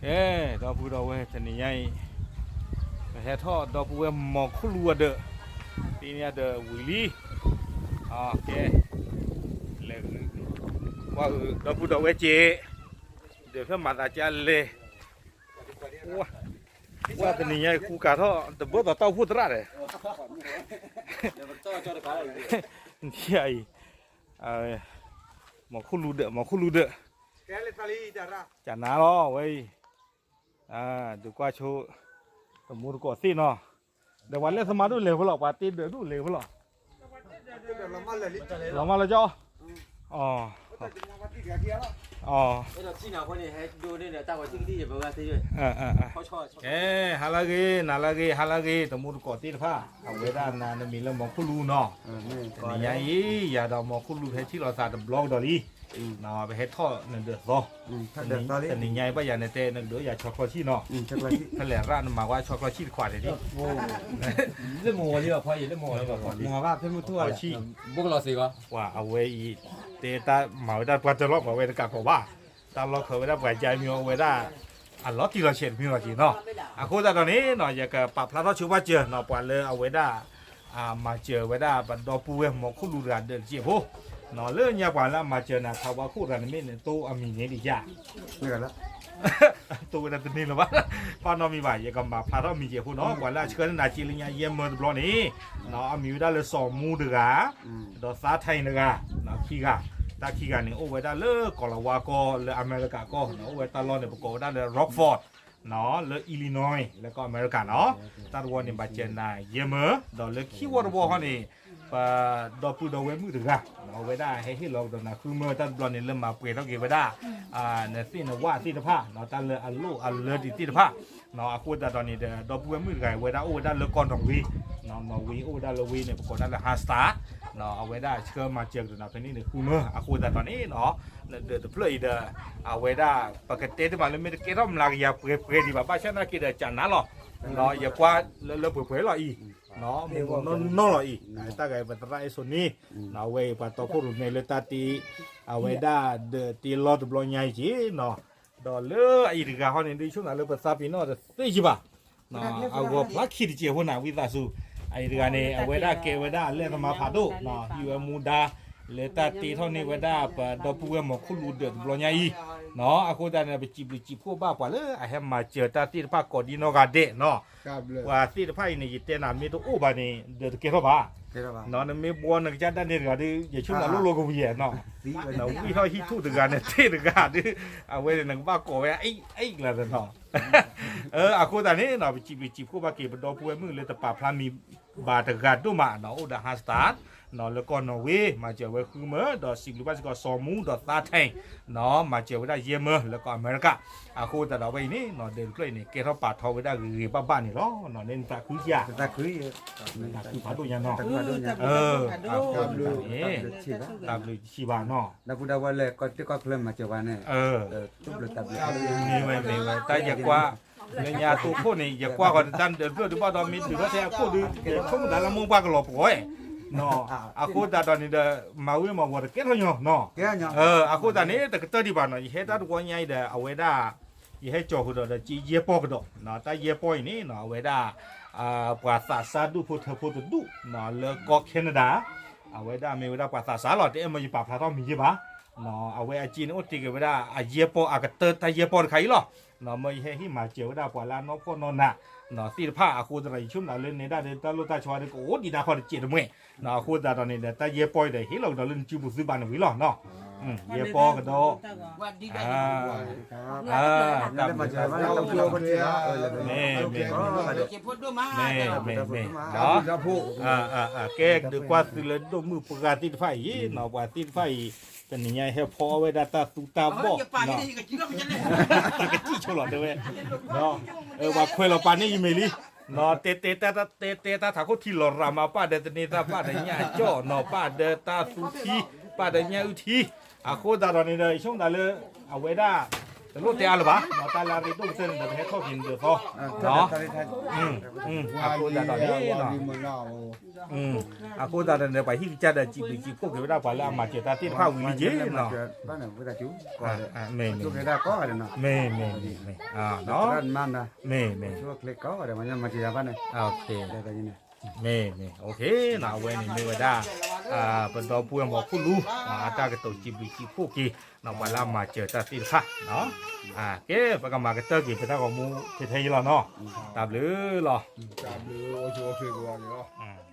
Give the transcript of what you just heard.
ကဲ, ဒီပုၢ်ဒီဝဲၢ်တနံၤညါအံၤ, ပဟဲထီၣ်ဒီပုၢ်ဝဲၢ်မီၤခိၣ်လူၤအဒၢး, သ့ၣ်ညါဒီးဝံၤလံ, ကဲ, လဲၤ, ကွၢ်ဒီပုၢ်ဒီဝဲၢ်က့ၤ, ဒီးဖဲမၤသးကလဲၤ, ဝဲတနံၤညါအံၤ ဃူကၤထီၣ်တဘၢၣ်သီတီၢ်ဖှိၣ်သရၣ်ဒီး အံၤ, မီၤခိၣ်လူၤဒၢး, မီၤခိၣ်လူၤဒၢး, ကနၤလီၤ ဝဲအံၤ, ဒုးကွၢ်ဆိ, တမူတကိးသ့ၣ်နီၤ, ဒီးပှၤလဲၤသမါဒိၣ်လဲၤဖဲလီၤ, ပှၤတ့ဒၢးဒိၣ်လဲၤဖဲလီၤ, လီၤမၢ်လၢကၠီ, အ ကဲ, ဟါလၢအဂ့ၤ, နၤလၢအဂ့ၤ, ဟါလၢအဂ့ၤနၤလၢအဂ့ၤ, တမူတကိးသ့ၣ်တဖၣ်, အဝဲဒၣ်နၤနမံၤလၢမီၤခိၣ်လူၤနီၤ, တနံၤညါအံၤ ယၤဒီးမီၤခိၣ်လူၤဟဲထံၣ်လိာ်သးတဘျီကဒီးလံ, ပဟဲထီၣ်နဒၢးသီ, တနံၤညါအံၤဘၣ်ယၤနတဲနကဒုးယၤဆီချီဆံၣ်နီၤ, ဖဲလဲၣ်ရၣ်နမၤဝဲဆီချီဆံၣ်တခွးန့ၣ်, လၢမီၤဝီၤလံဘၣ်ဖီအံၤ, လၢမီၤဝီၤလံဘၣ်ဖီ, မီၤဘၣ်ဖဲမုၢ်ထူၣ်ဘၣ်လီၤ, ပှၤအဝဲအံၤ, တဲတၢ်မၤဝဲဒၣ်ပှၤတၢၢ်လီၤ ပှၤဝဲတကးကီးဘၣ်, တၢ်လီၢ်ခၢးဝဲဒၣ်ပှၤကၠါမံၤအဝဲဒၣ်, အလီၤတံၢ်လီၤဆဲးတမံၤလီၤက့ၤနီၤ, အဃိသတးဒီးန့ၣ်နီၤ ယကပာ်ဖျါထီၣ်ဆိပာ်စၢၤနီၤ ပှၤလၢအဝဲဒၣ်, မၤစၢၤဝဲဒၣ်ပဒီပုၢ်ဝဲၢ်မီၤခိၣ်လူၤတဂၤဒၢးတစဲးဖိ, လၢညါပှၤလၢအမၤစၢၤနၤ ထးဝါခိၣ်တဂၤန့ၣ်မ့ၢ်နတိၢ်အမံၤန့ၣ်ဒံးယၤ တိၢ်ဝဲဒၣ်တန့ၢ်လၢၤဘၣ်, ပာ်နီတမံၤဘၣ် ယကမၤဖျါထီၣ်မံၤစဲးဖိနီၤ, ပှၤလၢအဆှၢနၤက့ၤလၢညါယဲၢ်မၢတဘျီန့ၣ်, အမံၤဝဲဒၣ်လၢစီၤမူတဂၤ, ဒီးသါထဲတဂၤ, ခံဂၤ, တၢ်ခံဂၤန့ၣ် အိၣ်ဝဲဒၣ်လၢကီၤလၤဝါကီၢ် လၢအမဲရကၤကီၢ်, အိၣ်ဝဲတၢ်လီၢ်န့ၣ် ပကိးဝဲဒၣ်လၢ Rockford လၢ Illinois လၢကီၢ်အမဲရကၤနီၤ, တၢ်တဝီန့ၣ် ဘၣ်စၢၤနၤယဲၢ်မၢ, ဒီးလၢခံဝီတဝီဟီန့ၣ်, ပဒီပုၢ်ဒီဝဲၢ်မုၣ်တဂၤ, အဝဲဒၣ်ဟဲဟ့ၣ်လီၤကဒီးနၤဃုမၢ တၢ်တဘျီန့ၣ် လၢမၤပှဲၤထီၣ်က့ၤဝဲဒၣ်, နသ့ၣ်နဝၣ်သ့ၣ်တဖၣ်, တၢ်လၢအလိၣ်အလၢဒံးသ့ၣ်တဖၣ်, အဃိသတးဒီးန့ၣ်ဒီး ဒီပုၢ်ဝဲၢ်မုၣ်တဂၤအံၤ အဝဲဒၣ်အိၣ်ဝဲဒၣ်လၢကီၢ်နီၣ်ဝ့, နီၣ်ဝ့အိၣ်ဝဲဒၣ်လၢဝ့န့ၣ် ပကိးဒၣ်လၢ Harstad, အဝဲဒၣ်ဆှၢမၤစၢၤကဒီးနၤဖဲန့ၣ်န့ၣ်ဃုမၢ, အဃိသတးဒီးန့ၣ်နီၤ, နဒၢးတဖျၢၣ်အံၤဒီး, အဝဲဒၣ်, ပကတဲတမံၤလၢမ့ၢ်တကဲထီၣ်မျးကယၤပှဲၤပှဲၤဒံးဘၣ် ဘၣ်ဆၣ်နာ်က့ဒီးကနၤလီၤ, ယကွၢ်လၢလၢပှဲၤပှဲၤလီၤအံၤ, မ့ၢ်နီၢ်နီၢ်လီၤအံၤ, တၢ်ဂၤအံၤပသရၣ်အဲၣ်စိန့ၣ်, အဝဲအံၤပှၤတီခိၣ်ရိၣ်မဲလၢတၢ်တ့, အဝဲဒၣ်ဒၢးတ့လီၤတဘျီညါအံၤက့ၤနီၤ, ဒီးလၢအအံၤတဂၤဟီန့ၣ် ဒ်ဆိကမိၣ်လၢပသးပ့ၤနီၣ်တသ့ယံၤဘၣ် အဂီၤဖျါခံတစဲးဖိန့ၣ် ဝံသးစူၤ, အအံၤတဂၤန့ၣ် အဝဲဒၣ်ကဲဝဲဒၣ်အလဲၣ်သမါဖးဒိၣ်, ဟံးဝဲမူဒါ, လၢတၢ်တ့ထီၣ်န့ၢ်ဝဲဒၣ်ပဒီပုၢ်ဝဲၢ်မီၤခိၣ်လူၤဒၢးတဘျီညါအံၤ, အဃိသတးန့ၣ် ပစံးဘျုးစံးဖှိၣ်ဘၣ်ပှၤလၢအဟဲမၤစၢၤတၢ်သ့ၣ်တဖၣ်ကိးဒံနီၢ်ဂၤဒဲးနီၤ, ပှၤသ့ၣ်တဖၣ်အံၤန့ၣ် ယတဲနၤမ့ၢ်တအိၣ်ဘၣ်န့ၣ် ဒၢးတကဲထီၣ်ဘၣ် နမ့ၢ်ဘှီနကစၢ်ဒၣ်နဲတဂၤဒီး ယဆိကမိၣ်လၢလိၤလိၤကဝံၤယဲၢ်နီၤ, ဝံၣ်ထီၣ်ဟံၣ်ထူၣ်တဂၤန့ၣ် တ့ၢ်တဂၤဒီး, အဝဲန့ၣ် နကဘၣ်ကိးဝဲ အံၣ်အံၣ်လၢနီၤ, အဃိသတးန့ၣ်နီၤ ပစံးဘျုးစံးဖှိၣ်ဘၣ်က့ၤ ပဒီပုၢ်ဝဲၢ်မုၣ်လၢတပာ်ဖျါမံၤဘၣ်တဂၤဒိၣ်မးနီၤ အိၣ်ဒီး Harstad နီၤ လၢကီၢ်နီၣ်ဝ့ မၤစၢၤဝဲဃုမၢ ဒီးစံးဘျုးဘၣ်စ့ၢ်ကီးစီၤမူ ဒီးသါထဲ နီၤ မၤစၢၤဝဲဒၣ်ယဲၢ်မၢ လၢကီၢ်အမဲရကၤ, အဃိသတးဒီးဝဲအံၤန့ၣ်နီၤ ဒၢးတဖျၢၣ်အံၤန့ၣ် ကဲထီၣ်ပာ်ထီၣ်ဝဲဒၣ်ဂ့ၤဂ့ၤဘၣ်ဘၣ်န့ၣ်လီၤ, န့ၣ်နသးခုဧါ, သးခုဖးဒိၣ်ညါနီၤ, တၢ်ဘျုးဆံးဘၣ်နီၤ, ဒီပုၢ်ဒီဝဲၢ်လၢကီၢ်တ့ၢ်ကီၢ်ချၢမၤစၢၤပှၤန့ၣ်, မ့ၢ်ဝဲ မ့ၢ်ဝဲ တၢ်ယကွၢ်, လၢညါအသိခိၣ်န့ၣ် ယကွၢ်ဃီၤတၢ်ဒၢးတဖျၢၣ်ဒုးဘၣ်ဒီး မ့ၢ်ဒုးထီၣ်ထဲအခိၣ်ဒုး ယဆိကမိၣ်သးလၢမိၢ်ပှၢ်ကလီၤပှီၢ်ဝဲ, အဃိသတးဒီးန့ၣ်ဒီး မၤဝံၤမၤဝီၤတကဲထီၣ်ညီနီၤ, အဃိသတးန့ၣ် တကတၢၢ်ဒံးဘၣ်နီၤ ယဟဲတၢ်တဝီညါအံၤဒီး အဝဲဒၣ် ယဟဲကၠီၤဃုာ်ဒီးဒီးက့ယဲၢ်ပီၢ်ကဒီး, တၢ်ယဲၢ်ပီၢ်အံၤန့ၣ်နီၤ အဝဲဒၣ် ပှၤသးစၢ်ဒူၣ်ဖိထၢဖိတဒူၣ်နီၤ လၢကီၢ် Canada, အဝဲဒၣ်မ့ၢ်ဝဲဒၣ်ပှၤသးစၢ်လီၤ တအဲၣ်မ့ၢ်ယပာ်ဖျါထီၣ်မံၤယ့ၢ်ဘၣ်, အဝဲအစ့န့ၣ်အိၣ်တ့ၢ်က့ၤဝဲဒၣ် အယဲၢ်ပီၢ်အကတၢၢ်တၢ်ယဲၢ်ပီၢ်တခါအံၤလီၤ, မ့ၢ်ယဟဲဟ့ၣ်မၤစၢၤဝဲဒၣ်ပှၤလၢအနီၢ်ဖှီၣ်နီၢ်နး သ့ၣ်တဖၣ် အဃိသတးဒီး ယဆိကမိၣ်လၢနဲဒၣ်ဒီးတၢ်လိၣ်တၢ်ဆီဒီးကအိၣ်ဒံးတၢ်ခီတစဲးတမှဲ, အဃိသတးဒီးန့ၣ်ဒီး တၢ်ယဲၢ်ပီၢ်အံၤဒီး ဟ့ၣ်လီၤကဒီးလၢနစုပူၤသုဘၣ်န့ၣ်ဝံၤလီၤနီၤ, ယဲၢ်ပီၢ်ကဒီး တၢ်ဘျုး, မ့ၢ်, မ့ၢ်, မ့ၢ်, ကဲဒုးကွၢ်သုလၢဒိၣ်မုၣ်ပှၢ်သ့ၣ်တဖၣ်အံၤနီၤ ပှၤသ့ၣ်တဖၣ်အံၤ တနံၤညါဟဲဖီအီၣ်ဝဲဒၣ်တၢ်သူတၢ်ဘီၣ်, ကစံၣ်ဆိလီၤတဲဝဲ, ပှၤခွဲးလီၤပာ်န့ၢ်ယမ့ၢ်လံ, တဲတဲတၢ်ထးခိၣ်ထံလီၤရၤမး ပၢ်ဒီးသန့ၤသး ပၢ်ဒီးညၣ်အကၠီၣ်နီၤ ပၢ်ဒီးတၢ်သူထံ ပၢ်ဒီးညၣ်အုၣ်ထံ, အဃိသတးဒီးန့ၣ်ဒီး ယဆိကမိၣ်သးလၢ အဝဲဒၣ် လိၣ်တဲအါလၢၤဘၣ်, တၢ်လၢအရ့ဒိၣ်ကတၢၢ်န့ၣ်ဒီး ပဟဲထီၣ်က့ၤနဒၢးသီ, အဃိသတးဒီးန့ၣ်, အဃိသတးဒီးန့ၣ် ပှၤဟံၣ်ကစၢ်ဒီးစံးဘျုးစံးဖှိၣ်က့ၤဝဲဒၣ်ပှၤလၢအမၤစၢၤတၢ်သ့ၣ်တဖၣ်ဝံၤလံက့ၤနီၤ, မ့ၢ်, မ့ၢ်, မ့ၢ်, မ့ၢ်, မ့ၢ်, မ့ၢ်, အဝဲန့ၣ်မ့ၢ်ဝဲဒၣ် ပဒီပုၢ်ဝဲၢ်မီၤခိၣ်လူၤ အတၢ်ကတိၤစံးဘျုးစံးဖှိၣ်က့ၤ ပှၤလၢအမၤစၢၤတၢ်သ့ၣ်တဖၣ်, ကဲ ပကမၤကတၢၢ်က့ၤ ပတၢ်ဂီၤမူထဲထဲအံၤလီၤနီၤ, တၢ်ဘျုးလီၤ, တၢ်ဘျုး, အိၣ်ဆူၣ်အိၣ်ချ့ကိးဂၤဒဲးလီၤ.